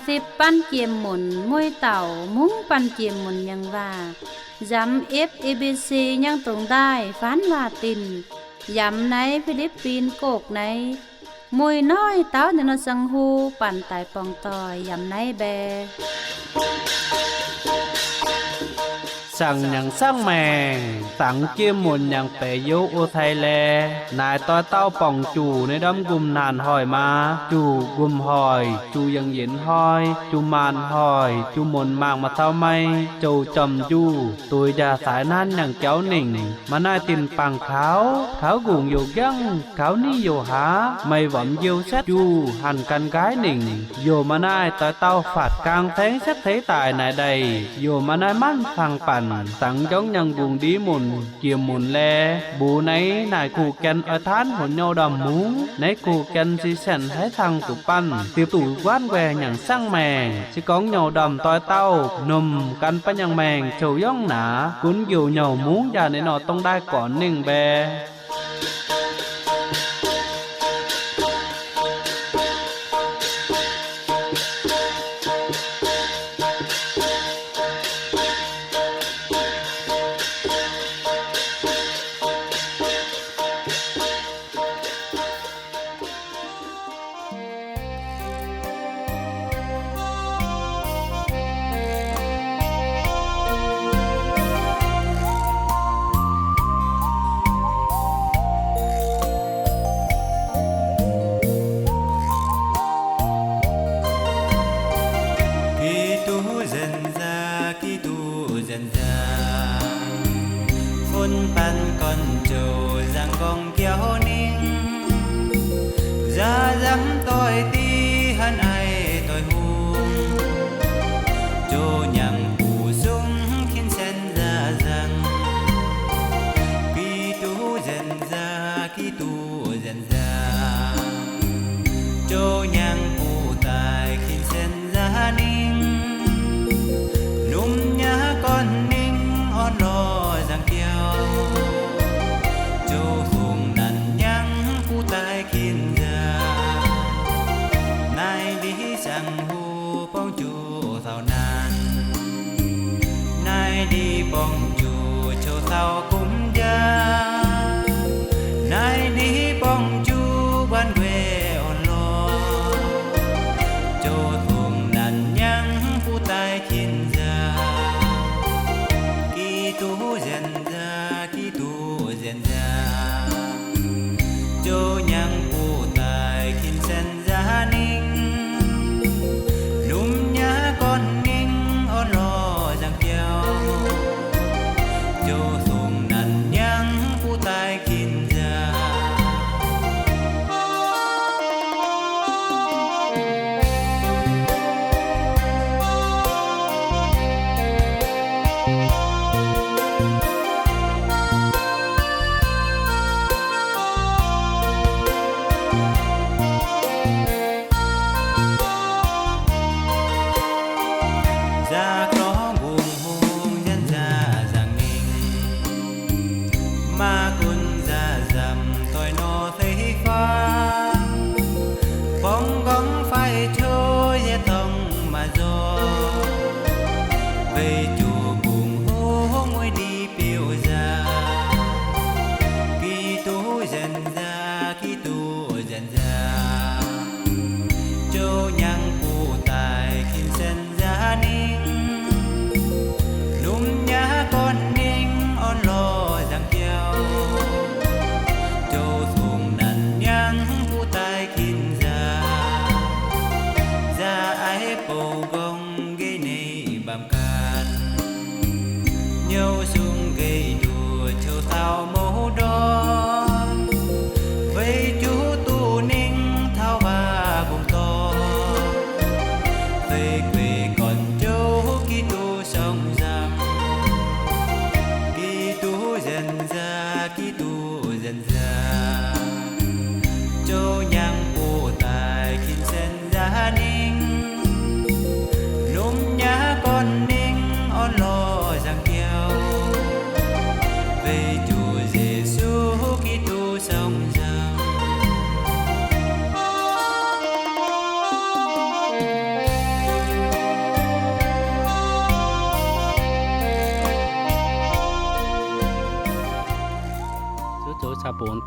ສິບປັນກຽມໝຸນ ມຸ້ຍເຕົ່າ ມຸ້ງປັນກຽມໝຸນຍັງວ່າ ຢຳເອັບເອບີຊີຍັງຕົງໄດ້ ຟານລາຕິນ ຢຳໃນຟີລິບປິນ ໂກກໃນ ມຸ້ຍນ້ອຍເຕົ້າ ແນນອດສັງຫູ ປັນຕາຍປ່ອງຕ່ອຍ ຢຳໃນແບ. ສັງຍັງສັງແມງ ສັງກຽມໝຸນຍັງແປໂຍໂອໄທແລ ນາຍຕ້ອຍເຕົ້າປ່ອງຈູ່ ໃນດອມກຸມນານຫອຍມາ ຈູ່ກຸມຫອຍ ຈູ່ຍັງເຢັນຫອຍ ຈູ່ມານຫອຍ ຈູ່ມົນມາກມາເຕົ້າໄມ້ ໂຈຈອມຈູ່ ໂຕຍຢາສາຍນານຍັງເຈົ້າໜິງ ມານາຍຕິນປາງເທົາ ເທົາກຸງໂຍກຍັງ ເທົານີ້ໂຍຫາ ໄມ້ຫວຳຢຽວແຊດຈູ່ ຫັນກັນກາຍໜິງ ໂຍມານາຍຕອຍເຕົ້າ ຟາດກາງແທງແຊດເທຕາຍນາຍໃດ ໂຍມານາຍມັນຟັງປັນ ຕັງຢອງຍັງກຸງດີໝຸນ ກຽມໝຸນແລ ບູໃນນາຍຄູ່ແກ່ນ ອອຍທານຫົນໂຍດອມໝູ ໃນຄູ່ແກ່ນສີແສນ ໄທທັງຕຸປັນ ຕິບຕູກວານແວຍັງສັງແມງ ຊິກອງໂຍດອມຕອຍເຕົ້າ ນົມກັນປະຍັງແມງ ໂຈຢອງໜາ ກຸນຢູ່ໂຍໝູ ຢາໃນນອດຕົງໄດ້ກ່ອນໜຶ່ງແບ.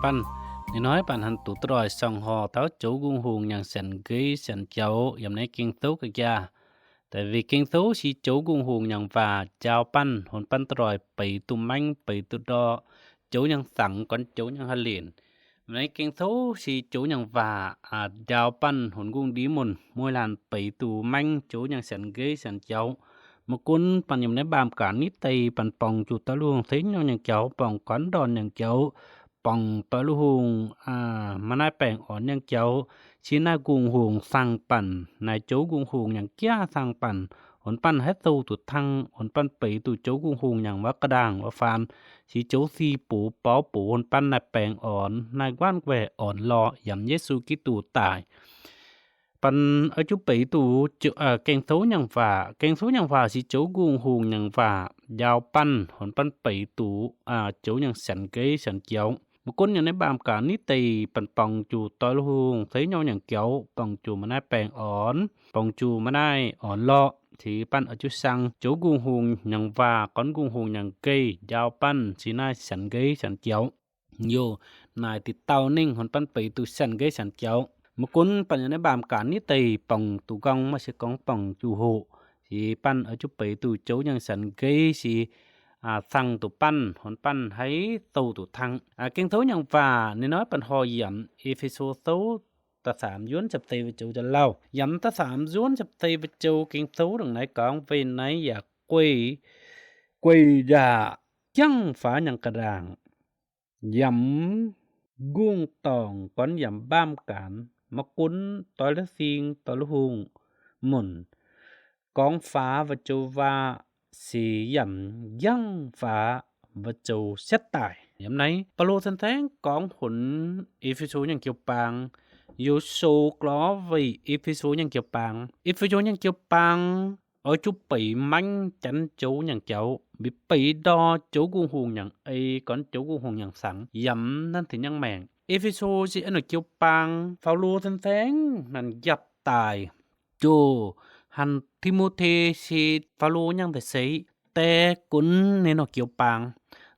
Păn, nê nói păn hăn tủ tròi sòng hò tháo chấu gung hùng nhằng sẵn ghế sẵn cháo, yăm nê kêng thấu kơ gia. Tại vì kêng thấu si chấu gung hùng nhằng và jao păn, hôn păn tròi pấy tủ manh, pấy tủ đo, chấu nhằng sẵn, còn chấu nhằng hă lìn. Yăm nê kêng thấu si chấu nhằng và, à, jao păn, hôn gung đi môn, môi làn pấy tủ manh, chấu nhằng sẵn ghế sẵn cháo. Mă cún păn yăm nê bam cả nít tây păn pòng chu ta luông thế nhau nhằng cháo, pòng quán đòn nhằng cháo, pòng ta lu hùng, à, mă nai pèng ỏn nhằng cháo, si nai gung hùng săng păn, nai chấu gung hùng nhằng kia săng păn, ôn păn hét sâu tụt thăng, ôn păn pấy tụ chấu gung hùng nhằng wă kơ đang wă phan, si chấu si pố páo pố ôn păn nai pèng ỏn, nai guan quẻ ỏn lọ, yăm Yêsu Kitô tai. Păn ơ chu pấy tụ, chớ, à, kêng thấu nhằng và, kêng thấu nhằng và si chấu gung hùng nhằng và, jao păn, ôn păn pấy tụ, à, chấu nhằng sẵn ghế sẵn cháo. Mă cún yăm nê bam cả nít tây păn pòng chu ta lu hùng thế nhau nhằng cháo, pòng chu mă nai pèng ỏn, pòng chu mă nai ỏn lọ, si păn ơ chu săng, chấu gung hùng nhằng và, còn gung hùng nhằng ghế, jao păn, si nai sẵn ghế sẵn cháo. Yô, nai ti tao ninh, hôn păn pấy tụ sẵn ghế sẵn cháo. Mă cún păn yăm nê bam cả nít tây pòng tụ gong mă si cóng pòng chu hộ. Si păn ơ chu pấy tụ chấu nhằng sẵn ghế si, à, thăng tụ păn, hôn păn hãy sâu tụ thăng. À, kêng thấu nhằng và, nê nói păn hò yăm, Êphêsô thấu ta sảm yuôn sập tây wă chấu jăn lau. Yăm ta sảm yuôn sập tây wă chấu kêng thấu đằng nai cóng, vậy nai ya quây, quây ya, yăng phá nhằng kơ đang. Yăm gung tòng, còn yăm bam cản, mă cún, toi lơ sing, toi lơ hùng, môn, cóng phá wă chấu và, si yăm, yăng phá wă chấu sét tai. Yăm nê, Pâlô săn theng cóng hôn Êphêsô nhằng kiêu pang, yô sô kló vậy Êphêsô nhằng kiêu pang. Êphêsô nhằng kiêu pang, ơ chu pấy manh chăn chấu nhằng cháo, bi pấy đo chấu gung hùng nhằng ê, còn chấu gung hùng nhằng sẵn, yăm năn thi nhằng mèng. Êphêsô si ơ nơ kiêu pang, Pâlô săn theng năn yặp tai. Chô, hăn Timôthê si Pâlô nhằng tê sê, tê cún nê nơ kiêu pang.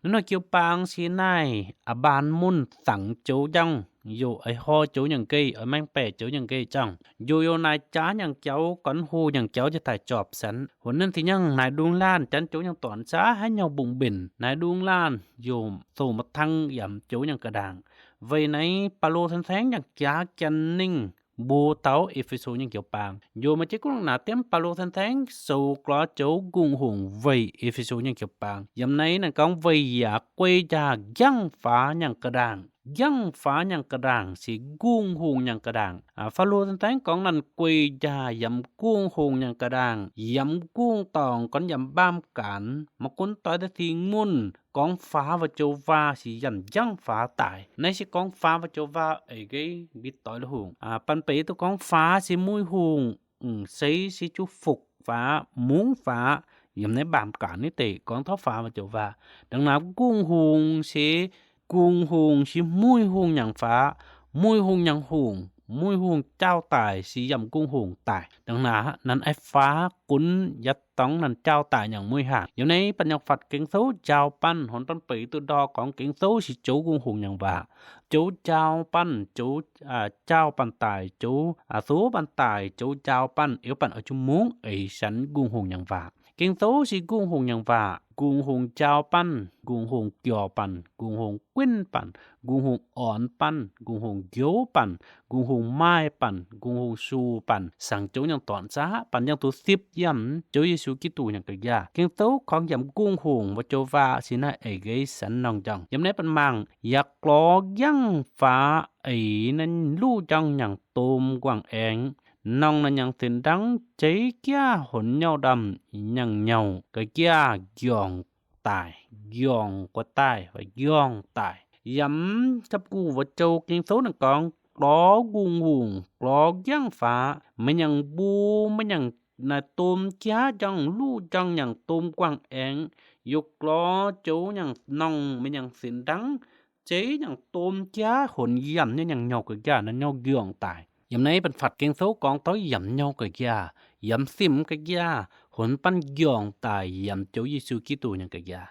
Nê nơ kiêu pang si nai, à, ban môn săng chấu jăng, yô ơi hò chấu nhằng ghế, ơi manh pè chấu nhằng ghế chăng. Yô yô nai chá nhằng cháo, còn hù nhằng cháo jă tai chọp sẵn. Hôn năn thi nhằng nai đung lan, chăn chấu nhằng tuan sá, hãy nhau bùng bỉnh, nai đung lan, yô sô mă thăng yăm chấu nhằng kơ đang. Vậy nê, Pâlô săn theng nhằng chá chăn ninh, bô tao Êphêsô nhằng kiêu pang. Yô mă chê cúng nă tiêm Pâlô săn theng, sô kló chấu gung hùng vậy Êphêsô nhằng kiêu pang. Yăm nê năn cóng vậy ya quây ya yăng phá nhằng kơ đang. Yăng phá nhằng kơ đang, si gung hùng nhằng kơ đang. À, Pâlô săn theng cóng năn quây ya yăm gung hùng nhằng kơ đang. Yăm gung tòng, còn yăm bam cản, mă cún toi tơ sing môn, cóng phá wă chô va si yăm yăng phá tai. Nê si cóng phá wă chô va ê ghê bit toi lơ hùng. À, păn pê tô cóng phá si môi hùng, ư, sê si chu phục phá, múng phá, yăm nê bam cản nê tê cóng tháo phá wă chô va. Đăng nă gung hùng si, gung hùng si môi hùng nhằng phá, môi hùng nhằng hùng, môi hùng chao tai si yăm gung hùng tai. Đăng nă năn ê phá cún yă tóng năn chao tai nhằng môi hàng. Yăm nê păn nhọc phặt kêng sô jao păn, hôn păn pê tụ đo cóng kêng sô si chấu gung hùng nhằng và. Chấu jao păn, chấu, à, chao păn tai, chấu, à, sô păn tai, chấu jao păn, êo păn ơ chu múng, ê săn gung hùng nhằng và. Kêng sô si gung hùng nhằng và, gung hùng jao păn, gung hùng kiêu păn, gung hùng quyên păn, gung hùng ỏn păn, gung hùng giô păn, gung hùng mai păn, gung hùng su păn, săng chấu nhằng tuan sá, păn nhằng tụ sip yăm, chấu Yêsu Kitô nhằng kơ gia. Kêng sô khong yăm gung hùng wă chô va si nai ê ghê săn nong jăng. Yăm nê păn măng, yă kló yăng phá ê năn lu jăng nhằng tôm quang eng, nong năn nhằng sên đăng, chê kia hôn nhau đăm, nhằng nhau, kơ gia giong tai, giong kơ tai, wă giong tai. Yăm chăp gu wă chô kêng sô năn cóng, kló gung hùng, kló yăng phá, mă nhằng bu, mă nhằng nai tôm chia jăng lu jăng nhằng tôm quang eng, yô kló chô nhằng nong, mă nhằng sên đăng, chê nhằng tôm chia hôn yăm nhă nhằng nhŏk kơ gia năn nhŏk giong tai. Yăm nê păn phặt kêng sô cóng tháo yăm nhŏk kơ gia, yăm sĭm kơ gia, hôn păn giong tai yăm chấu Yêsu Kitô nhằng kơ gia.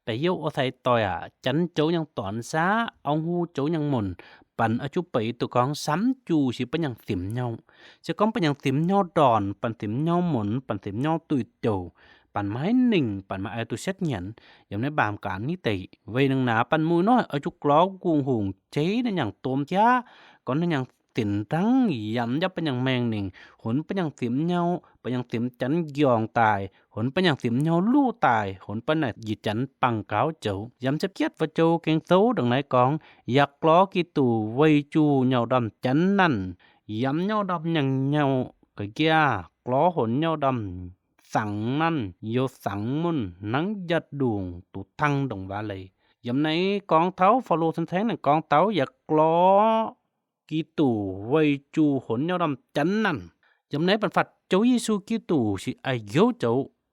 ປໂຢກອາໄສຕອຍອາ ຈັນໂຈຍັງຕອນຊາ ອອງຫູໂຈຍັງໝົນ ປັນອາຈຸໄປຕຸກອງ ຊຳຈູຊິປະຍັງສິມເຍົາ ຊິກອງປະຍັງສິມເຍົາດອນ ປັນສິມເຍົາໝົນ ປັນສິມເຍົາຕຸຍໂຈ ປັນມາໃຫ້ໜິງ ປັນມາອາຍຕຸເຊັດຫຍັນ ຢາມໃນບາມການນີ້ເຕ ໄວໜັງໜາ ປັນມຸ້ຍນ້ອຍ ອາຈຸກລໍກຸງຫຸງ ເຈນະຍັງໂຕມຈາ ກອນນະຍັງ ຕິນຕັງ ຢຳຍັບປະຍັງແມງໜິງ ຫົນປະຍັງສິມເຍົາ ປະຍັງສິມຈັນຢອງຕາຍ ຫົນປະຍັງສິມເຍົາລູຕາຍ ຫົນປະນາຍຢີຈັນປັງກາວໂຈ ຢຳຈັບກຽດວະໂຈເກັງໂຕ ດັ່ງໃນກອງ ຢາກລໍກີຕູ ໄວຈູເຍົາດຳຈັນນັ້ນ ຢຳເຍົາດຳຍັງເຍົາກະກຽ ກລໍຫົນເຍົາດຳສັງນັ້ນ ໂຍສັງມຸນ ນັງຢາດດຸງ ຕູທັງດົງວາໄລ ຢຳໃນກອງເທົາ ຟາໂລສັນແທງ ນັງກອງເທົາ ຢາກລໍ ກີຕູ ໄວຈູ ຫົນເຍົາດຳຈັນນັ້ນ ຢຳໃນປັນຟັດ ໂຈເຢຊູກີຕູ ຊິອາໂຢໂຈ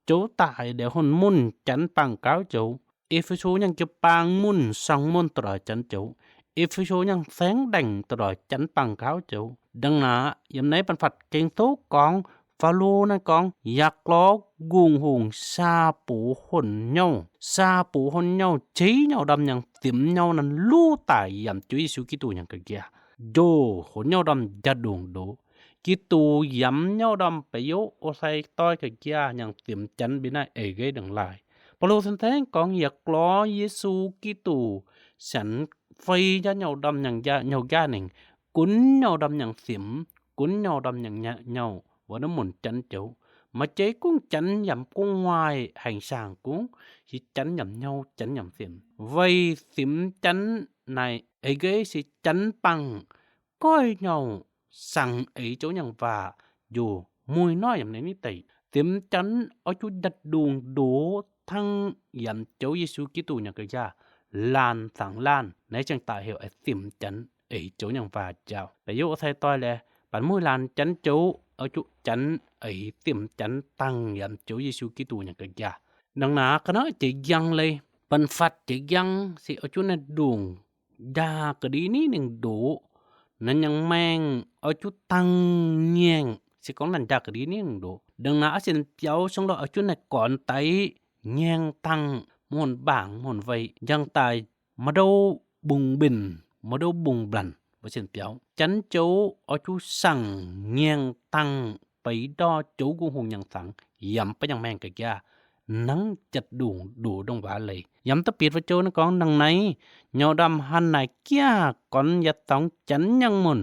ໂຈຕາຍແດ່ຫົນມຸນ ຈັນປັງກາວໂຈ ເອເຟໂຊຍັງຈະປາງມຸນ ສັງມຸນຕະຫຼອດຈັນໂຈ ເອເຟໂຊຍັງແສງແດງຕະຫຼອດຈັນປັງກາວໂຈ ດັ່ງນາ ຢຳໃນປັນຟັດ ເກັງໂຕກອງ ຟາໂລນັ້ນກອງ ຢາກລໍກຸງຫຸງ ຊາປູຫົນເຍົາ ຊາປູຫົນເຍົາ ເຈເຍົາດຳຍັງເຕັມເຍົານັ້ນ ລູຕາຍ ຢຳໂຈເຢຊູກີຕູ ຍັງກະກຽ ໂຈ ຫົນເຍົາດຳ ຢາດດຸງໂດ ກີຕູ ຢຳເຍົາດຳ ປະໂຢກໂອໄຊຕອຍກະກຽ ຍັງເຕັມຈັນ ບິນາຍເອເກດັ່ງຫຼາຍ ປາໂລສັນແທງກອງ ຢາກລໍເຢຊູກີຕູ ສັນໄຟ ຢາເຍົາດຳຍັງຢາ ເຍົາຢາໜິງ ກຸນເຍົາດຳຍັງເຕັມ ກຸນເຍົາດຳຍັງຍະເຍົາ ວະນະມົນຈັນໂຈ ມາເຈກຸງຈັນ ຢຳກຸງວາຍ ແຫ່ງຊ່າງກຸງ ຊິຈັນຢຳເຍົາ ຈັນຢຳເຕັມ ໄວເຕັມຈັນ ນາຍເອເກ ຊິຈັນປັງ ກ້ອຍເຍົາ ສັງເອໂຈຍັງວ່າ ໂຢ ມຸ້ຍນ້ອຍ ຢຳໃນນີ້ໄຕ ເຕັມຈັນ ເອົາຈຸຍັດດຸງໂດ ທັງຢຳໂຈເຢຊູຄຣິສຕ໌ ຍັງກະຢາ ຫຼານສັງຫຼານ ໃນຈັ່ງຕາເຫວ ໄອເຕັມຈັນ ເອໂຈຍັງວ່າ ເຈົ້າ ປະໂຢກອາໄສຕ່ອຍແລ ປັນມຸ້ຍຫຼານຈັນໂຈ ເອົາຈຸຈັນ ໄອເຕັມຈັນ ຕັ້ງຢຳໂຈເຢຊູຄຣິສຕ໌ ຍັງກະຢາ ດັ່ງນາ ຄະນະເຈຍັງເລີຍ ປັນຟັດເຈຍັງ ຊິເອົາຈຸໃນດຸງ ຢາກະດີນີ້ໜຶ່ງໂດ ນັ້ນຍັງແມ່ງເອົາຈຸຕັງແຍງ ຊິກອງນັ້ນຢາກະດີນີ້ໜຶ່ງໂດ ດັ່ງນາອາເຊັນປຽວ ຊອງລອດເອົາຈຸໃນກອນໄຕ ແຍງຕັງ ໝົນບາງ ໝົນໄວ ຍັງຕາຍ ມະໂດບຸງບິນ ມະໂດບຸງບລັນ ບໍ່ເຊັ່ນປຽວ ຈັນໂຈ ເອົາຈຸສັງ ແຍງຕັງ ໄປດໍໂຈກຸງຫົງຍັງສັງ ຢຳປະຍັງແມງກະກຽ ນັງຈັດດຸງດູດົງຫວາເລີຍ ຢຳຕະປິດວະໂຈນະກອງ ນັງໃນ ເຍົາດຳຫັນນາຍກຽ ກອນຢາຕອງຈັນຍັງມຸນ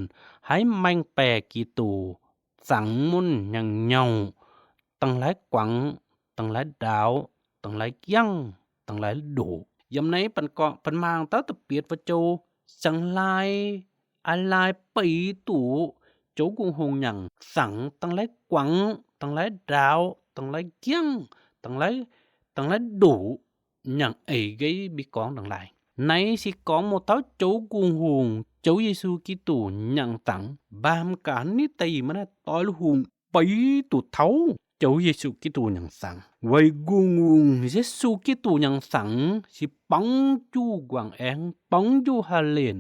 ໃຫ້ແມງແປກີຕູ ສັງມຸນຍັງເຍົາ ຕັງຫຼາຍກວັງ ຕັງຫຼາຍດາວ ຕັງຫຼາຍກຽງ ຕັງຫຼາຍດູ ຢຳໃນປັນເກາະ ປັນມາງ ຕາຕະປິດວະໂຈ ສັງລາຍ ອາລາຍປີຕູ ໂຈກຸງຫົງຍັງສັງ ຕັງຫຼາຍກວັງ ຕັງຫຼາຍດາວ ຕັງຫຼາຍກຽງ ຕັງຫຼາຍ ຕັງຫຼາຍດູ ຍັງເອເກບີກອງທັງຫຼາຍ ໃນຊິກອງໝົດເທົ່າໂຈກຸງຫົງ ໂຈເຢຊູຄຣິສຕ໌ ຍັງສັງ ບາມການນິໄຕມະນະຕອຍລູກຫົງ ໄປຕູເທົາ ເຈົ້າເຢຊູຄຣິສຕ໌ຍັງສັງ ໄວກຸງເຢຊູຄຣິສຕ໌ຍັງສັງ ຊິປັງຈູກວາງແອງ ປັງຈູຮາເລນ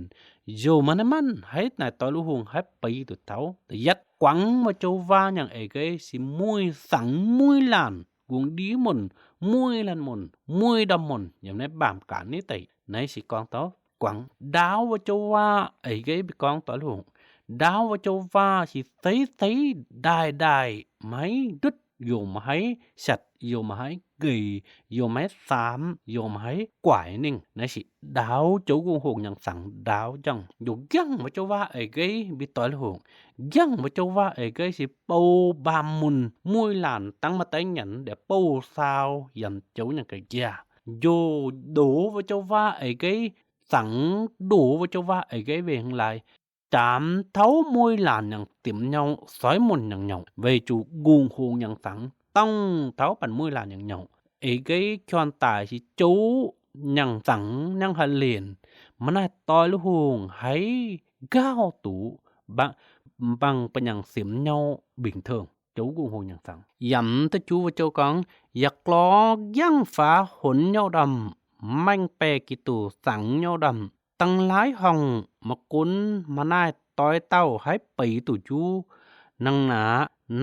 ໂຍມານະມັນ ໃຫ້ນາຍຕອຍລູກຫົງ ໃຫ້ໄປຕູເທົາ ຕະຢັດກວັງມາໂຈວາຍັງເອເກ ຊິມຸ້ຍສັງມຸ້ຍຫຼານ ກຸງດີມົນ ມຸ້ຍຫຼານມົນ ມຸ້ຍດຳມົນ ຢາມໃນບາມການນິໄຕ ໃນຊິກອງເຕົາ ກວັງ ດາວວະໂຈວາ ເອເກບິກອງຕອຍລູກຫົງ ດາວວະໂຈວາ ຊິໄຕໄຕ ດາຍດາຍ ໄມດຸດ ໂຍມໃຫ້ສັດ ໂຍມໃຫ້ເກຍ ໂຍມໃຫ້ສາມ ໂຍມໃຫ້ກວາຍໜຶ່ງ ໃນຊິ ດາວໂຈກຸງຫົງຍັງສັງ ດາວຈັ່ງ ໂຍກຍັງວະໂຈວາ ເອເກບິກອງຕອຍລູກຫົງ ຍັງວະໂຈວາ ເອເກຊິໂປບາມມຸນ ມຸ້ຍຫຼານ ຕັງມາໄຕຫຍັນ ແດ່ໂປຊາວ ຢຳໂຈຍັງກະເຈຍ ໂຍໂດວະໂຈວາ ເອເກ ສັງໂດວະໂຈວາ ເອເກເວງລາຍ ຈາມເທົາມຸ້ຍຫຼານຍັງເຕັມເຍົາ ຊອຍມົນຍັງເຍົາ ເວຈູກຸງຫົງຍັງສັງ ຕ້ອງເທົາປັນມຸ້ຍຫຼານຍັງເຍົາ ເອເກຄອນຕາຍຊິໂຈຍັງສັງຍັງຫະເລນ ມະນາຍຕອຍລູກຫົງ ໃຫ້ກ້າວຕູ ບັງ ບັງປະຍັງເຕັມເຍົາບິງເທິງ ໂຈກຸງຫົງຍັງສັງ ຢຳຕະຈູວະໂຈກອງ ຢາກລໍກຍັງຟ້າຫົນເຍົາດຳ ແມງແປກີຕູສັງເຍົາດຳ ຕັ້ງຫຼາຍຫ້ອງມາກຸນ ມານາຍຕອຍເຕົ້າໃຫ້ໄປຕູຈູ ນາງໜາ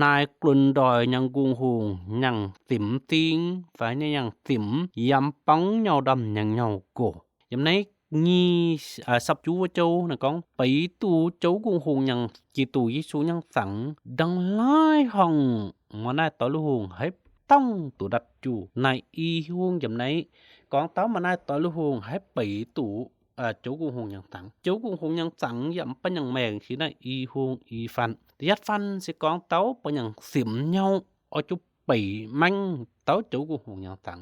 ນາຍກລຶນດອຍ ຍັງກຸງຫົງ ຍັງສິມຕິງ ໄຟໃນຍັງສິມ ຍາມປອງເຫຍົາດຳ ຍັງເຫຍົາໂກ ຍາມໃນຍີ່ ອາ ສັບຈູວະໂຈ ນະກອງ ໄປຕູໂຈກຸງຫົງ ຍັງ ກິຕູເຢຊູ ຍັງສັງ ດັ່ງຫຼາຍຫ້ອງ ມານາຍຕອຍລູກຫົງ ໃຫ້ຕ້ອງຕູດັດຈູ ນາຍອີຮຸງ ຍາມໃນກອງເຕົາ ມານາຍຕອຍລູກຫົງ ໃຫ້ໄປຕູ ອາ ໂຈກຸງຫົງ ຍັງສັງ ໂຈກຸງຫົງ ຍັງສັງ ຍາມປະຍັງແມງ ຊິນາຍອີຮຸງ ອີຟັນ ຕະຢັດຟັນ ຊິກອງເຕົາ ປະຍັງສິມເຫຍົາ ອອກຈຸ ໄປແມງເຕົາ ໂຈກຸງຫົງ ຍັງສັງ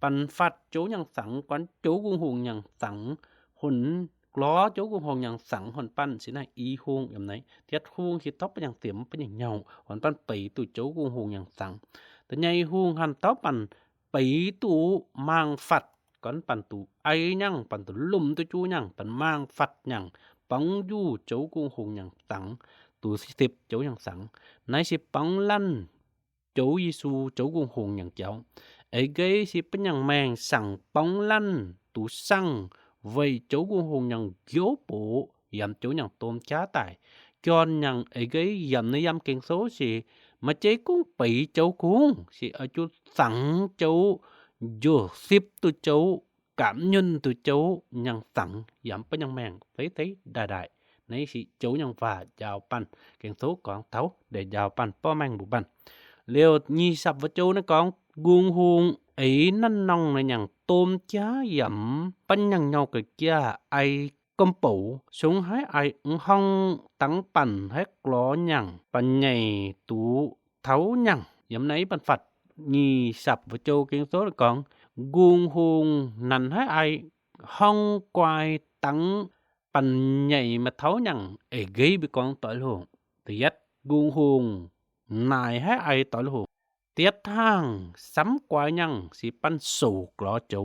ປັນຟັດ ໂຈ ຍັງສັງ ກອນ ໂຈກຸງຫົງ ຍັງສັງ ຫົນ ກລໍ ໂຈກຸງຫົງ ຍັງສັງ ຫົນປັນ ຊິນາຍ ອີຮຸງ ຍາມໃນ ຕຽດຮຸງ ຊິຕົບ ປະຍັງເຕັມ ປະຍັງເຫຍົາ ຫົນປັນ ໄປຕູ ໂຈກຸງຫົງ ຍັງສັງ ຕະໃຫຍ່ຮຸງ ຫັນເຕົາ ປັນ ໄປຕູ ມາງຟັດ ກອນ ປັນຕູ ໄອຍັງ ປັນຕູ ລຸມ ຕູ ຈູ ຍັງ ປັນ ມາງຟັດ ຍັງ ປອງຢູ່ ໂຈກຸງຫົງ ຍັງສັງ ຕູ ສິບ ໂຈ ຍັງສັງ ນາຍ ຊິ ປອງລັນ ໂຈເຢຊູ ໂຈກຸງຫົງ ຍັງເຈົ້າ ເອເກຍ ຊິ ປະຍັງແມງ ສັງ ປອງລັນ ຕູ ສັງ ໄວ ໂຈກຸງຫົງ ຍັງ ໂຢໂປ ຍາມ ໂຈ ຍັງ ໂຕມຈາຕາຍ ກອນ ຍັງ ເອເກຍ ຍາມ ໃນຍາມເກັງໂຊ ຊິ ມາເຈກຸງ ໄປ ໂຈກຸງ ຊິ ອາຈຸ ສັງ ໂຈ ໂຢ ສິບ ຕູ ໂຈ ກາມຍົນ ຕູ ໂຈ ຍັງ ສັງ ຍາມ ປະຍັງແມງ ໄຕໄຕດາດາຍ ໃນ ຊິ ໂຈ ຍັງ ວ່າ ຢາວ ປັນ ເກັງໂຊ ກອງເຕົາ ແດ່ ຢາວ ປັນ ປໍແມງ ບູບັນ ລຽວ ຍີ່ສັບ ວະ ໂຈ ນະກອງ ກຸງຫົງ ເອ ນັນ ນອງ ນະ ຍັງ ໂຕມຈາ ຍາມ ປະຍັງ ເຫຍົາ ກະກຽ ໄອ ກຳໂປ ຊົງ ໄຮ ໄອ ອຶງ ຫ້ອງ ຕັງ ປັນ ໄຮ ກລໍ ຍັງ ປັນ ໃຫຍ່ ຕູ ເທົາ ຍັງ ຍາມໃນ ປັນ ຟັດ ຍີ່ສັບ ວະ ໂຈ ເກັງໂຊ ນະກອງ ກຸງຫົງ ນັນ ໄຮ ໄອ ຫ້ອງ ກວາຍ ຕັງ ປັນ ໃຫຍ່ ມະ ເທົາ ຍັງ ເອເກຍ ບິ ກອງ ຕອຍ ໂລງ ຕະຢັດ ກຸງຫົງ ນາຍ ໄຮ ໄອ ຕອຍ ໂລງ ຕຽດທາງ ຊຳ ກວາຍ ຍັງ ຊິ ປັນ ໂຊ ກລໍ ໂຈ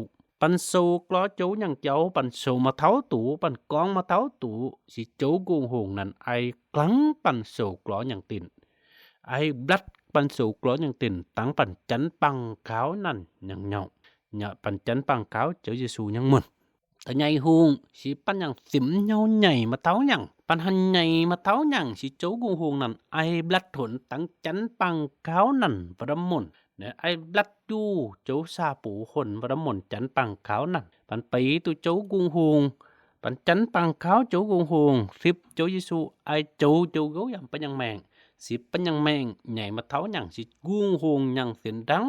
ປັນ ໂຊ ກລໍ ໂຈ ຍັງ ເຈົ້າ ປັນ ໂຊ ມະ ເທົາ ຕູ ປັນ ກອງ ມະ ເທົາ ຕູ ຊິ ໂຈ ກຸງຫົງ ນັນ ໄອ ກລັງ ປັນ ໂຊ ກລໍ ຍັງ ຕິນ ໄອ ບລັດ ປັນ ໂຊ ກລໍ ຍັງ ຕິນ ຕັງ ປັນ ຈັນ ປັງ ຂາວ ນັນ ຍັງ ເຫຍົາ ຍະ ປັນ ຈັນ ປັງ ຂາວ ເຈົ້າ ເຢຊູ ຍັງ ໝຸນ ຕະໃຫຍ່ຮຸງ ຊິ ປັນ ຍັງ ສິມ ເຫຍົາ ໃຫຍ່ ມະ ເທົາ ຍັງ ປັນ ຫັນ ໃຫຍ່ ມະ ເທົາ ຍັງ ຊິ ໂຈ ກຸງຫົງ ນັ້ນ ໄອ ບລັດ ຫົນ ຕັງ ຈັນ ປັງ ຂາວ ນັນ ວະ ດຳມົນ ແລະ ໄອ ບລັດ ຢູ່ ໂຈ ຊາ ປູ ຫົນ ວະ ດຳມົນ ຈັນ ປັງ ຂາວ ນັນ ປັນ ໄປ ຕູ ໂຈ ກຸງຫົງ ປັນ ຈັນ ປັງ ຂາວ ໂຈ ກຸງຫົງ ສິບ ໂຈ ເຢຊູ ໄອ ໂຈ ໂຈ ໂຢ ຍາມ ປະຍັງແມງ ສິບ ປະຍັງແມງ ໃຫຍ່ ມະ ເທົາ ຍັງ ຊິ ກຸງຫົງ ຍັງ ເສັນດັງ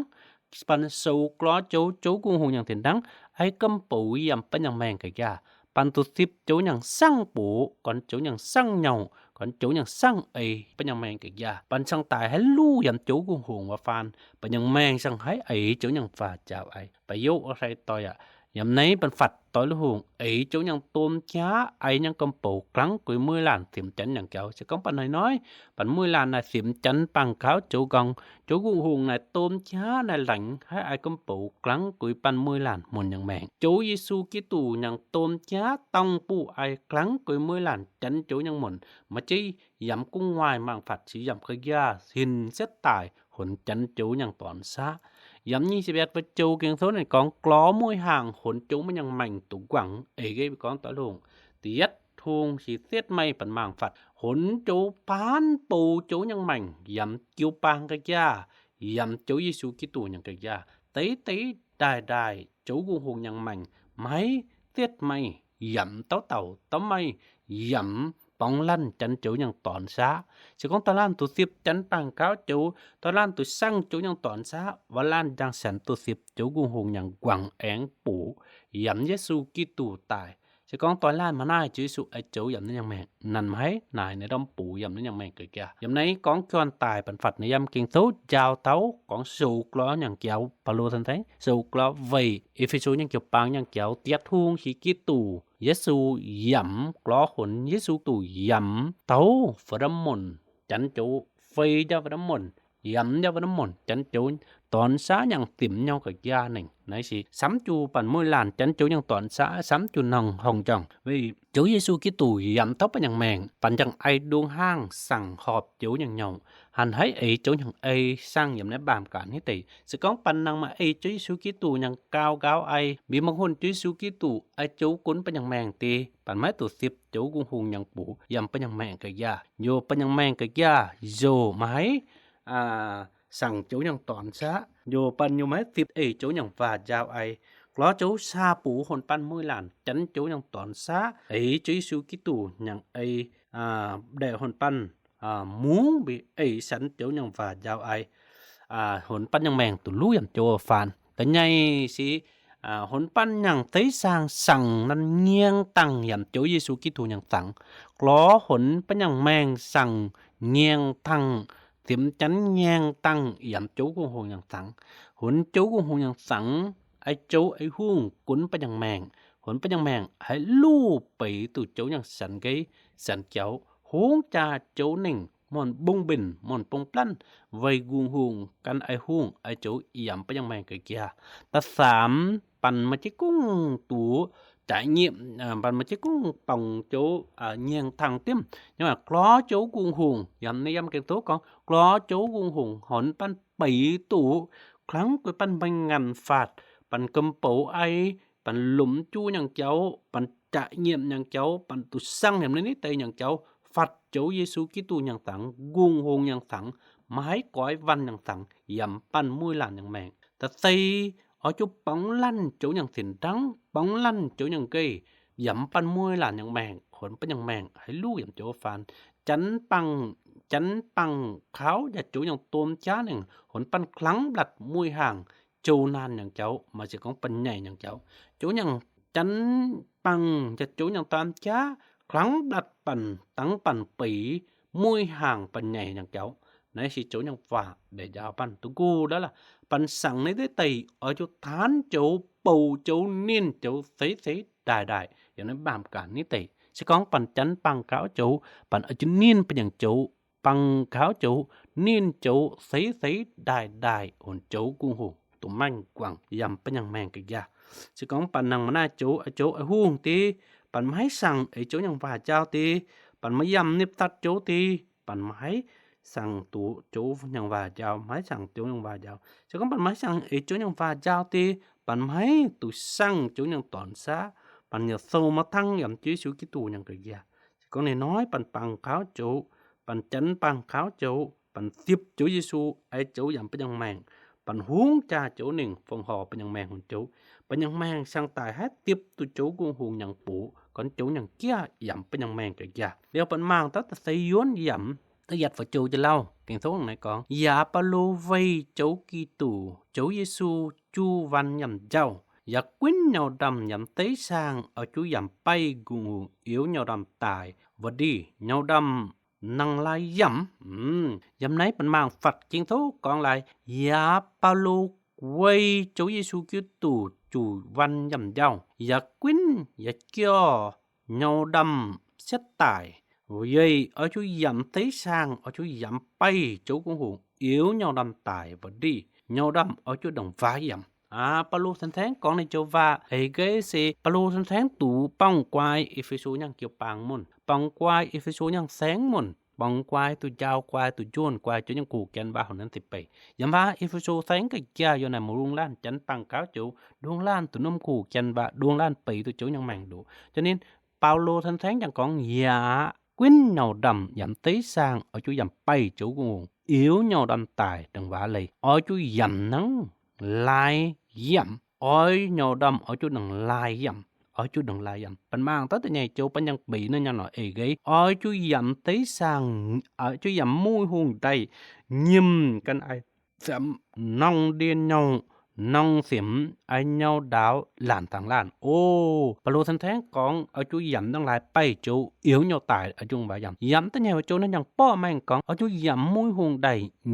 ປັນ ໂຊ ກລໍ ໂຈ ໂຈ ກຸງຫົງ ຍັງ ເສັນດັງ ໄອ ກຳໂປ ຍາມ ປະຍັງແມງ ກະກຽ ປັນ ຕູ ສິບ ໂຈ ຍັງ ສັງ ໂປ ກອນ ໂຈ ຍັງ ສັງ ເຫຍົາ ກອນ ໂຈ ຍັງ ສັງ ເອ ປະຍັງແມງ ກະກຽ ປັນ ສັງ ຕາຍ ໄຮ ລູ ຍາມ ໂຈ ກຸງຫົງ ວະ ຟານ ປະຍັງແມງ ສັງ ໄຮ ເອ ໂຈ ຍັງ ຟາ ຈາວ ໄອ ປະໂຫຍກ ອາໄສ ຕອຍ ອະ ຍາມໃນ ປັນ ຟັດ ຕອຍ ລູກຫົງ ເອ ໂຈ ຍັງ ໂຕມຈາ ໄອ ຍັງ ກຳໂປ ກລັງ ກຸຍ ເມີຍ ລານ ສິມ ຈັນ ຍັງ ເຈົ້າ ສະກອງ ປັນ ນ້ອຍໆ ປັນ ເມີຍ ລານ ນາຍ ສິມ ຈັນ ປັງ ຂາວ ໂຈ ກອງ ໂຈ ກຸງຫົງ ນາຍ ໂຕມຈາ ນາຍ ຫຼັງ ໄຮ ໄອ ກຳໂປ ກລັງ ກຸຍ ປັນ ເມີຍ ລານ ມົນ ຍັງ ແມງ ໂຈ ເຢຊູ ກິຕູ ຍັງ ໂຕມຈາ ຕ້ອງ ປູ ໄອ ກລັງ ກຸຍ ເມີຍ ລານ ຈັນ ໂຈ ຍັງ ມົນ ມະ ຈີ ຍາມ ກຸງຫວາຍ ມາງ ຟັດ ຊິ ຍາມ ກະກຽ ສິນ ເສັດ ຕາຍ ຫົນ ຈັນ ໂຈ ຍັງ ຕອນຊາ ຍາມ ຍີ່ສິບເອັດ ວະ ໂຈ ເກັງໂຊ ໃນ ກອງ ກລໍ ມວຍ ຫາງ ຫົນ ໂຈ ມະ ຍັງ ແມງ ຕູ ກວັງ ເອເກຍ ກອງ ຕະ ໂລງ ຕຽດ ທຸງ ຊິ ເສັດ ໄໝ ປັນ ມາງ ຟັດ ຫົນ ໂຈ ປານ ປູ ໂຈ ຍັງ ແມງ ຍາມ ກິວ ປາງ ກະກຽ ຍາມ ໂຈ ເຢຊູ ກິຕູ ຍັງ ກະກຽ ເຕເຕ ດາຍດາຍ ໂຈ ກຸງຫົງ ຍັງ ແມງ ໄໝ ເສັດ ໄໝ ຍາມ ເຕົາເຕົາ ເຕົາ ໄໝ ຍາມ ປອງ ລັນ ຈັນ ໂຈ ຍັງ ຕອນຊາ ສະກອງ ຕອຍ ລານ ຕູ ສິບ ຈັນ ປາງ ຂາວ ໂຈ ຕອຍ ລານ ຕູ ສັງ ໂຈ ຍັງ ຕອນຊາ ວະ ລານ ຍັງ ແສນ ຕູ ສິບ ໂຈ ກຸງຫົງ ຍັງ ກວັງ ແອງ ປູ ຍາມ ເຢຊູ ກິຕູ ຕາຍ ສະກອງ ຕອຍ ລ້ານ ມາ ນາຍ ເຈຊູ ໄອ ໂຈ ຍາມ ນະ ຍັງ ແມງ ນັນ ມະ ໄຮ ນາຍ ໃນ ດອມ ປູ ຍາມ ນະ ຍັງ ແມງ ກະກຽ ຍາມ ໃນ ກອງ ຄຽວ ອັນ ຕາຍ ປັນ ຟັດ ໃນ ຍາມ ເກັງ ໂຊ ຈາວ ເຕົາ ກອງ ໂຊ ກລໍ ຍັງ ກຽວ ປະໂລ ທັນ ໄທ ໂຊ ກລໍ ໄວ ເອເຟໂຊ ຍັງ ກຽວ ປາງ ຍັງ ກຽວ ຕຽດ ທຸງ ຊິ ກິຕູ ເຢຊູ ຍາມ ກລໍ ຫົນ ເຢຊູ ຕູ ຍາມ ເຕົາ ຟະ ດຳມົນ ຈັນ ໂຈ ເຟຍ ຍາມ ຟະ ດຳມົນ ယမ် ယဝະນະມົນ ຈັນໂຈ ຕອນສາ ຍັງຕິມເຍົາກະຢາໜຶ່ງ ໃນຊິ ສຳຈູປັນ ມວຍຫຼານ ຈັນໂຈ ຍັງຕອນສາ ສຳຈູ ນ້ອງ ຫ້ອງຈອງ ເວີຍ ໂຈ ເຢຊູຄຣິສຕ ຍຳເທົ່າປະຍັງແມງ ປັນຈັ່ງໄອດວງຫ້າງ ສັງຫອບໂຈ ຍັງເຍົາ ຫັນໃຫ້ເອໂຈ ຍັງເອ ສັງຍຳໃນບາມການນີ້ເຕ ສະກອງປັນນັງມາເອ ໂຈ ເຢຊູຄຣິສຕ ຍັງກ່າວກ່າວໄອ ມີມັງຫົນ ໂຈ ເຢຊູຄຣິສຕ ໄອໂຈ ກຸນປະຍັງແມງເຕ ປັນໄມ້ໂຕສິບ ໂຈ ກຸງຫົງ ຍັງປູ ຍຳປະຍັງແມງກະຢາ ໂຍ ປະຍັງແມງກະຢາ ໂຍ ມາໃຫ້ ອ່າ ສັງໂຈ ຍັງຕອນສາ ໂຍ ປັນໂຍ ມາໃຫ້ສິບ ເອ ໂຈ ຍັງວ່າຢາວໄອ ກລໍໂຈ ສາປູ ຫົນປັນ ມວຍຫຼານ ຈັນໂຈ ຍັງຕອນສາ ເອ ໂຈ ເຢຊູຄຣິສຕ ຍັງເອ ອ່າ ແດ່ຫົນປັນ ອ່າ ມຸງບີ ເອ ສັນໂຈ ຍັງວ່າຢາວໄອ ອ່າ ຫົນປັນຍັງແມງ ຕູລູ ຍຳໂຈ ຟານ ຕະໃຫຍ່ຊິ ອ່າ ຫົນປັນຍັງເຕ ສາງສັງ ນັນງຽງຕັງ ຍຳໂຈ ເຢຊູຄຣິສຕ ຍັງສັງ ກລໍຫົນປະຍັງແມງ ສັງງຽງທັງ ເຕັມຈັນແຍງຕັ້ງ ອຽມໂຈກຸງຫົງຍັງສັງ ຫົນໂຈກຸງຫົງຍັງສັງ ໄອໂຈໄອຮຸ່ງ ກຸນປະຍັງແມງ ຫົນປະຍັງແມງ ໃຫ້ລູໄປຕູໂຈຍັງສັນເກ ສັນເກວ ໂຮງຈາໂຈເນັ່ງ ມ່ອນບົງເບັນ ມ່ອນປົງປລັນ ໄວກຸງຫົງ ກັນໄອຮຸ່ງ ໄອໂຈ ອຽມປະຍັງແມງກະເກຍ ຕະສາມ ປັນມາຈິກຸງຕູ ຈາຍງຽມ ເອີ ບັນມາຈິກຸງປອງໂຈ ອາ ງຽງທັງເຕັມ ຍັງວ່າ ກລໍໂຈກຸງຫົງ ຍຳໃນຍາມເກັງໂຕກອງ ກລໍໂຈກຸງຫົງ ຫົນປັນໄປຕູ ຄລັງກວຍປັນໃບງານຟາດ ປັນກຳເປົາໄອ ປັນລົມຈູ່ຍັງເຈົ້າ ປັນຈະງຽມຍັງເຈົ້າ ປັນຕຸສັງແຫຼມໃນນີ້ໄຕຍັງເຈົ້າ ຟາດໂຈເຢຊູຄຣິສຕຍັງສັງ ກຸງຫົງຍັງສັງ ມະໄຮກອຍວັນຍັງສັງ ຍຳປັນມຸ້ຍຫຼານຍັງແມງ ຕະໄຊ ອອຍຈຸປອງລັນໂຈຍັງສິນດັງ ປອງລັນໂຈຍັງເກຍ ຢຳປັນມວຍຫຼານຍັງແມງ ຂົນປັນຍັງແມງ ໃຫ້ລູກຢຳໂຈຟານ ຈັນປັງ ຈັນປັງຂາວ ຢາໂຈຍັງໂຕມຈາໜຶ່ງ ຂົນປັນຄລັງບລັດມວຍຫ່າງ ໂຈນານຍັງເຈົ້າ ມາເສກອງປັນໃຫຍ່ຍັງເຈົ້າ ໂຈຍັງ ຈັນປັງ ຢາໂຈຍັງຕາມຈາ ຄລັງບລັດປັນ ຕັງປັນປີ ມວຍຫ່າງປັນໃຫຍ່ຍັງເຈົ້າ ໃນຊິໂຈຍັງວ່າ ໄດ້ຍາວປັນຕຸກູດາລະ ປັນສັງໃນເດໄຕ ອອຍຈຸທານໂຈ ເປົາໂຈ ນິນໂຈ ເສເສ ດາຍດາຍ ຢ່າງໃນບາມການນີ້ເຕ ຊິກອງປັນຈັນປັງຂາວໂຈ ປັນອາຈຸນິນປະຍັງໂຈ ປັງຂາວໂຈ ນິນໂຈ ເສເສ ດາຍດາຍ ໂອນໂຈກຸງຫົງ ຕຸແມງກວາງ ຢຳປະຍັງແມງກະຢາ ຊິກອງປັນນັງມະນາໂຈ ອາໂຈອາຮຸງຕິ ປັນມະໄຮສັງ ເອໂຈຍັງວ່າຈາວຕິ ປັນມະຢຳນິບຕັດໂຈຕິ ປັນມະໄຮສັງຕູໂຈຍັງວ່າຈາວ ມະໄຮສັງໂຈຍັງວ່າຈາວ ຊິກອງປັນມະໄຮສັງ ເອໂຈຍັງວ່າຈາວຕິ ປັນມະໄຮຕຸສັງໂຈຍັງຕອນສາ ປັນຍາໂສມະທັງ ຢຳເຈຊູຄຣິສຕຍັງກະຢາ ຊິກອງນ້ອຍໆ ປັນປັງຂາວໂຈ ປັນຈັນປັງຂາວໂຈ ປັນສິບໂຈເຢຊູ ໄອໂຈຢຳປະຍັງແມງ ປັນຮຸງຈາໂຈໜຶ່ງ ຟອງຫໍປະຍັງແມງຫົນໂຈ ປະຍັງແມງສັງຕາຍໃຫ້ຕິບຕຸໂຈກຸງຫົງຍັງປູ ກ່ອນໂຈຍັງເກຍ ຢຳປະຍັງແມງກະຢາ ລຽວປັນມາງຕະຕະໄຊຢວນຢຳ ຕະຢັດຝາໂຈຈະເລົ່າ ເກັ່ງໂທງໃນກອງ ຢາປາໂລໄວໂຈກີຕູ ໂຈເຢຊູ ຈູວັນຢຳເຈົ້າ ຢາກວິນເຫຍົາດຳ ຢຳເຕະຊ່າງ ເອົາຈູຢຳໄປກຸງຫົງ ເອວເຫຍົາດຳຕາຍ ຫວັດດີ ເຫຍົາດຳ ນັງລາຍຢຳ ອືມ ຢຳໃນປັນມາງຟັດກິງໂທກອງລາຍ ຢາປາໂລໄວ ໂຈເຢຊູຄຣິສຕ ຈູວັນຢຳເຈົ້າ ຢາກວິນ ຢາເກຍ ເຫຍົາດຳ ເສຍຕາຍ ເຢຍ ເອົາຈູຢຳເຕະຊ່າງ ເອົາຈູຢຳໄປ ໂຈກຸງຫົງ ເອວເຫຍົາດຳຕາຍ ຫວັດດີ ເຫຍົາດຳ ເອົາຈູດັງວາຢຳ ອາ ປາໂລສັນແທງກອງໃນໂຈວາ ເອເກເຊ ປາໂລສັນແທງຕູ ປອງກວາຍ ເອເຟໂຊຍັງກຽວປາງມົນ ປອງກວາຍ ເອເຟໂຊຍັງແສງມົນ ປອງກວາຍ ຕູຢາວກວາຍ ຕູໂຈນກວາຍ ໂຈຍັງກູແກນວາຫົນນັ້ນຕິໄປ ຢຳວາ ເອເຟໂຊແສງກະຢາ ໂຍນາມະລຸງລ້ານ ຈັນປັງຂາວໂຈ ດວງລ້ານ ຕູນົມຄູແກນວາ ດວງລ້ານໄປ ຕູໂຈຍັງແມງດູ ຈະນິນ ປາໂລທັນແທງຈັ່ງກອງ ຢາ ກວິນເຫຍົາດຳ ຢຳເຕະຊ່າງ ເອົາຈຸຢຳໄປ ໂຈກຸງຫົງ ເອວເຫຍົາດຳຕາຍ ດັ່ງວ່າເລີຍ ເອົາຈຸຢຳນັງ ລາຍຢຳ ເອົາເຫຍົາດຳ ເອົາຈຸດັງລາຍຢຳ ເອົາຈຸດັງລາຍຢຳ ປັນມາງຕະຕະໃຫຍ່ໂຈ ປັນຍັງປີນະຍານອເອເກຍ ເອົາຈຸຢຳເຕະຊ່າງ ເອົາຈຸຢຳມຸ້ຍຮຸງໄດ ຍິມກັນອາຍ ສຳ ນ້ອງດຽນເຫຍົາ ນ້ອງເສັມ ອາຍເຫຍົາດາວ ຫຼານທາງລ້ານ ໂອ ປາໂລທັນແທງກອງ ເອົາຈຸຢຳດັ່ງລາຍໄປໂຈ ເອວເຫຍົາຕາຍ ອາຈຸງວາຢຳ ຢຳຕະໃຫຍ່ວ່າໂຈນັ້ນຍັງປ້ອແມງກອງ ເອົາຈຸຢຳມຸ້ຍຮຸງໄດ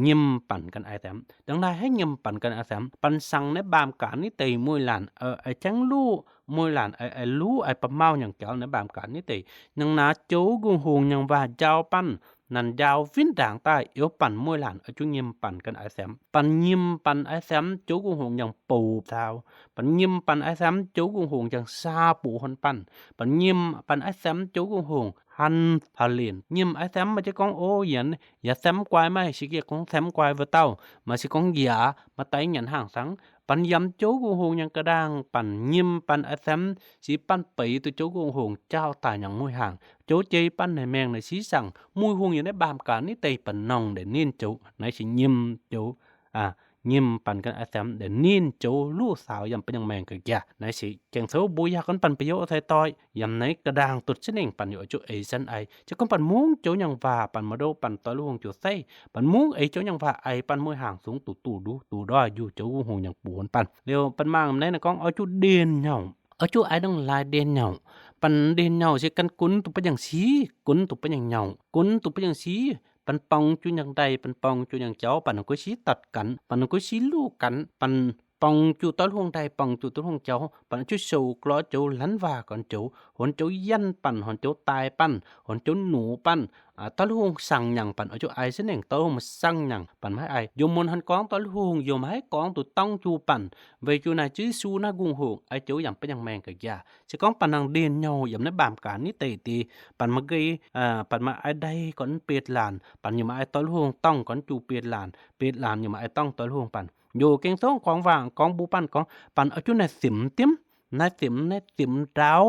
ຍິມປັນກັນອາຍແສມ ດັ່ງລາຍໃຫ້ຍິມປັນກັນອາຍແສມ ປັນສັງໃນບາມການນີ້ເຕຍມຸ້ຍຫຼານ ເອີ ອາຍແຈງລູ້ ມຸ້ຍຫຼານ ເອີ ອາຍລູ້ ອາຍປະເມົາຫຍັງແກວໃນບາມການນີ້ເຕຍ ຍັງນາໂຈກຸງຫົງຍັງວ່າຢາວປັນ ນານຢາວວິນດາງໃຕ້ ເອວປັນມວຍຫຼານ ເອົາຈຸຍິມປັນກັນອ້າຍແຊມ ປັນຍິມປັນອ້າຍແຊມ ໂຈກຸງຫົງຢ່າງປູຊາວ ປັນຍິມປັນອ້າຍແຊມ ໂຈກຸງຫົງຢ່າງຊາປູຫົນປັນ ປັນຍິມປັນອ້າຍແຊມ ໂຈກຸງຫົງຫັນຜະເລນ ຍິມອ້າຍແຊມ ມາຈະກອງໂອຢຽນ ຢາແຊມກວາຍໄໝ ຊິກຽກຂອງແຊມກວາຍວະເຕົ້າ ມາຊິກອງຢາ ມາໄຕຫຍັນຫ່າງສັງ ປັນຢຳໂຈກຸງຫົງຢ່າງກະດ້າງ ປັນຍິມປັນອາແຊມ ຊິປັນເປີໂຕໂຈກຸງຫົງ ເຈົ້າຕາຍຫຍັງມຸ້ຍຫ່າງ ໂຈເຈຍປັນໃນແມງໃນຊີສັງ ມຸ້ຍຫົງຢູ່ໃນບາມການິເຕ ປະນອງແດ່ນິນໂຈ ໃນຊິຍິມໂຈ ອາ ຍິມປັນກັນອາແຊມ ແດ່ນິນໂຈ ລູກສາວຢຳປະຍັງແມງກະຢາ ໃນຊິ ແກງໂຊບູຢາກກັນປັນປະໂຫຍດໃສ່ຕ້ອຍ ຢຳໃນກະດ້າງຕຸດສະເໜັງ ປັນຢູ່ອາຈຸເອຊັນໄອ ຈະກອນປັນມຸງໂຈຍັງວ່າ ປັນມະໂດ ປັນຕອຍລູກຫົງໂຈໃສ່ ປັນມຸງເອໂຈຍັງວ່າ ໄອປັນມວຍຫາງສູງຕູຕູດູ ຕູດ້ອຍຢູ່ໂຈຫູຍັງປູນປັນ ລຽວປັນມາງໃນນະກອງ ອາຈຸເດນເຫຍົາ ອາຈຸໄອດັງລາຍເດນເຫຍົາ ປັນເດນເຫຍົາຊິກັນກຸນຕຸປະຍັງຊີ ກຸນຕຸປະຍັງເຫຍົາ ກຸນຕຸປະຍັງຊີ ປັນປອງຈຸຍັງໄດ ປັນປອງຈຸຍັງເຈົ້າ ປັນກຸຊີຕັດກັນ ປັນກຸຊີລູກກັນ ປັນ ປອງຈູຕອນຫົວໃດ ປອງຈູຕອນຫົວເຈົ້າ ປອງຈູໂຊກລໍໂຈລັນວາກ່ອນໂຈ ຫົນໂຈຢັນປັນ ຫົນໂຈຕາຍປັນ ຫົນໂຈໜູປັນ ອາ ຕອນຫົວສັ່ງຫຍັງປັນ ເອົາໂຈອາຍສະແໜງ ຕອນຫົວມາສັ່ງຫຍັງ ປັນມາໃຫ້ອາຍ ໂຍມມົນຫັນກອງ ຕອນຫົວໂຍມໃຫ້ກອງຕຸຕ້ອງຈູປັນ ເວຈູນາຈື່ຊູນາກຸງຫົງ ອາຍໂຈຢາມປະຍັງແມງກະຢາ ຊິກອງປັນນາງເດນເຫຍົາ ຢາມໃນບາມການນີ້ເຕຕິ ປັນມາເກຍ ອາ ປັນມາອາຍໄດກ່ອນເປດຫຼານ ປັນຢາມມາອາຍຕອນຫົວຕ້ອງກ່ອນຈູເປດຫຼານ ເປດຫຼານຢາມມາອາຍຕ້ອງຕອນຫົວປັນ ໂຍເກັງໂຊງຂອງຫວ່າງກອງບູປັນກອງ ປັນເອົາຈຸນາຍເຕັມເຕັມ ນາຍເຕັມ ນາຍເຕັມດາວ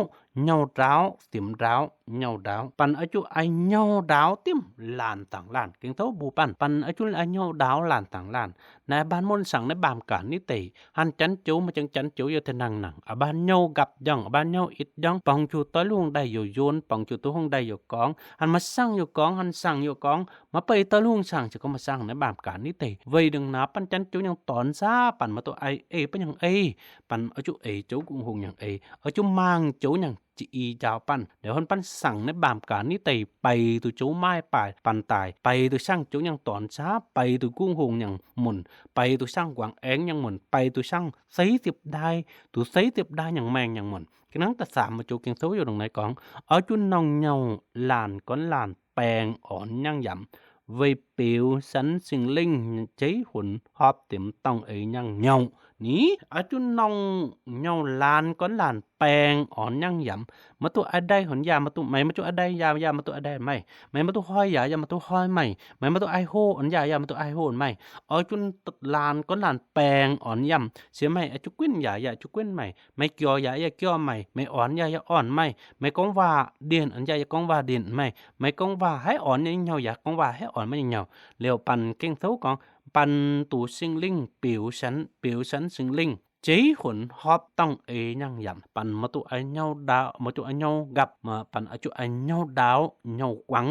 ເຫຍົາດາວ ເຕັມດາວ ເຫຍົາດາວ ປັນເອົາຈຸອາຍເຫຍົາດາວເຕັມ ຫຼານຕ່າງຫຼານ ເກັງໂຊງບູປັນ ປັນເອົາຈຸອາຍເຫຍົາດາວ ຫຼານຕ່າງຫຼານ ນາຍບ້ານມົນສັງໃນບາມການນີ້ເຕ ຫັນຈັນໂຈມາຈັ່ງຈັນໂຈຢູ່ແຕ່ນັ່ງນັ່ງ ອາບ້ານເຫຍົາກັບຢ່ອງ ອາບ້ານເຫຍົາອິດຢ່ອງ ປອງຈູຕອນຫົວໄດໂຍໂຍນ ປອງຈູຕອນຫົວໄດໂຍກອງ ຫັນມາສັ່ງໂຍກອງ ຫັນສັ່ງໂຍກອງ ມາເປີຕອນຫົວສັງ ຈະກໍມາສັ່ງໃນບາມການນີ້ເຕ ເວີຍດຶງນາປັນຈັນໂຈຍັງຕອນຊາ ປັນມາໂຕໄອເອ ປະຍັງເອ ປັນເອົາຈຸເອ ໂຈກຸງຫົງຍັງເອ ເອົາຈຸມາງໂຈຍັງຈີອີຈາວປັນ ແລ້ວຫົນປັນສັງໃນບາມການນີ້ເຕ ໄປໂຕໂຈໝາຍປາຍ ປັນຕາຍ ໄປໂຕສັງໂຈຍັງຕອນຊາ ໄປໂຕກຸງຫົງຍັງໝຸນ ໄປໂຕສັງກວາງແອງຍັງໝຸນ ໄປໂຕສັງໄຊຕິບໄດ້ ໂຕໄຊຕິບໄດ້ຍັງແມງຍັງໝຸນ ກະນັງຕະສາມມາໂຈເກັງໂຊຢູ່ຕົງໃນກອງ ເອົາຈຸນອງເຫຍົາ ຫຼານກ່ອນຫຼານ ແປງອອນຍັງຢຳ ເວີຍປິວສັນຊິງລິງ ເຈຍຫົນຮອບເຕັມຕ້ອງເອຍຍັງເຫຍົາ ນີ້ ອາຈຸນອງເຫຍົາ ຫຼານກ່ອນຫຼານ ແປງອອນຍັງຢຳ ມາຕຸອາໄດຫົນຢາ ມາຕຸໄມ ມາຈຸອາໄດຢາ ຢາມາຕຸອາໄດໄມ ໄມມາຕຸຮອຍຢາ ຢາມາຕຸຮອຍໄມ ໄມມາຕຸອາຍໂຮອັນຢາ ຢາມາຕຸອາຍໂຮໄມ ອາຈຸນຫຼານກ່ອນຫຼານ ແປງອອນຢຳ ເສຍໄມ ອາຈຸກວິນຢາ ຢາຈຸກວິນໄມ ໄມກ່ຽວຢາ ຢາກ່ຽວໄມ ໄມອ່ອນຢາ ຢາອ່ອນໄມ ໄມກອງວ່າເດນອັນຢາ ຢາກອງວ່າເດນໄມ ໄມກອງວ່າໃຫ້ອ່ອນຍັງເຫຍົາ ຢາກອງວ່າໃຫ້ອ່ອນມາຍັງເຫຍົາ ລຽວປັນເກັງໂຊກອງ ປັນຕູຊິງລິງ ປິວສັນ ປິວສັນຊິງລິງ ເຈຍຫົນຮອບຕ້ອງເອຍັງຢຳ ປັນມາຕຸອາຍເຫຍົາດາວ ມາຕຸອາຍເຫຍົາກັບ ມາປັນອາຈຸອາຍເຫຍົາດາວ ເຫຍົາກວັງ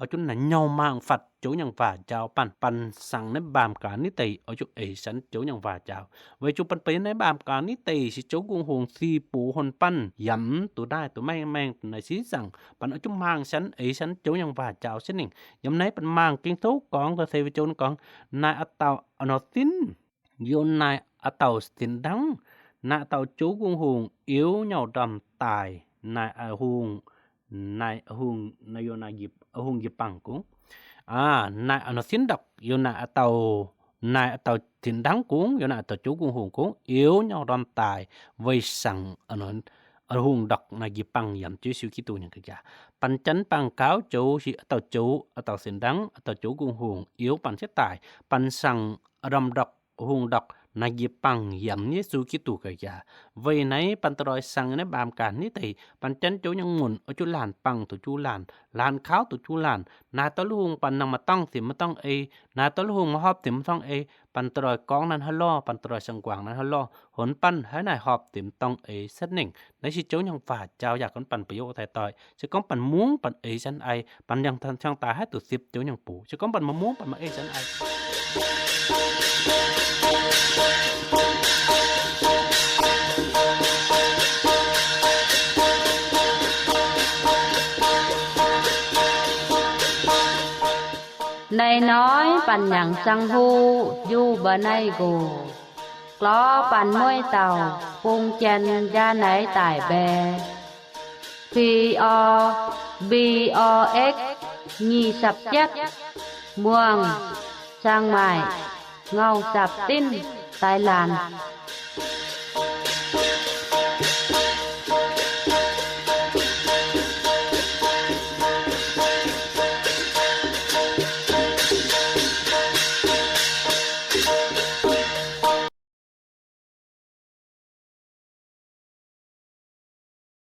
ອາຈຸນາເຫຍົາມາງຟັດ ໂຈຍັງວ່າຈາວປັນ ປັນສັງໃນບາມການນີ້ເຕ ອາຈຸເອສັນ ໂຈຍັງວ່າຈາວ ເວຈຸປັນເປໃນບາມການນີ້ເຕ ຊິໂຈກຸງຫົງ ຊີປູຫົນປັນ ຢຳ ໂຕໄດ້ໂຕແມງແມງໃນຊີສັງ ປັນອາຈຸມາງສັນ ເອສັນ ໂຈຍັງວ່າຈາວສະໜິງ ຢຳໃນປັນມາງເກັງໂຊກອງ ຕະເສວະໂຈນກອງ ນາຍອາເຕົາອະນອຊິນ ໂຍນາຍອາເຕົາສິນດັງ ນາຍອາເຕົາໂຈກຸງຫົງ ເອວເຫຍົາດຳຕາຍ ນາຍອາຫົງ ນາຍອາຫົງ ນາຍໂຍນາຢິບ ອາຫົງຢິບປັງກຸງ ອາ ນາຍອານາສິນດັກ ໂຍນາຍອາເຕົາ ນາຍອາເຕົາສິນດັງກຸງ ໂຍນາຍອາເຕົາໂຈກຸງຫົງກຸງ ເອວເຫຍົາດຳຕາຍ ໄວສັງອານາ ອາຫົງດັກ ນາຍິບປັງ ຢຳ ເຈຊູຄຣິດໂຕ ຫຍັງກະຢາ ປັນຈັນປັງກາວໂຈ ຊິອາເຕົາໂຈ ອາເຕົາສິນດັງ ອາເຕົາໂຈກຸງຫົງ ເອວປັນຊິຕາຍ ປັນສັງອາດຳດັກ ອາຫົງດັກ ນາຢິບປັງ ຢຳ ເຍຊູຄຣິດໂຕກະຢາ ໄວໃນ ປັນຕະລອຍສັງໃນບາມການນີ້ເຕ ປັນຈັນໂຈຍັງໝຸນ ອາຈຸລານປັງໂຕຈູລານ ລານຂາວໂຕຈູລານ ນາຕະລຸງ ປັນນັງມາຕ້ອງສິມມາຕ້ອງເອ ນາຕະລຸງ ມາຮອບສິມມາຕ້ອງເອ ປັນຕະລອຍກອງນັ້ນຮະລໍ ປັນຕະລອຍສັງກວາງນັ້ນຮະລໍ ຫົນປັນໃຫ້ນາຍຮອບສິມຕ້ອງເອ ສະເໜັງ ໃນຊິໂຈຍັງຝາດ ຈາວຢາກກັນປັນປະໂຫຍດໃສ່ຕ່ອຍ ຊິກອງປັນມຸງ ປັນເອຊັນໄອ ປັນຍັງທັນຊ່າງຕາໃຫ້ໂຕສິບ ໂຈຍັງປູ ຊິກອງປັນມະມ່ວງ ປັນມະເອຊັນໄອ ໃນນ້ອຍປັນຫຍັງຈັ່ງຮູ້ ຢູ່ບໍ່ໄນກູ ກລໍປັນມວຍເຕົ່າ ປຸງແກ່ນຢ່າໄນຕາຍແບ ບີອໍ ບີອໍເອັກ Ngi sap jet, Muang, Chiang Mai, Ngau sap tin, Thái Lan.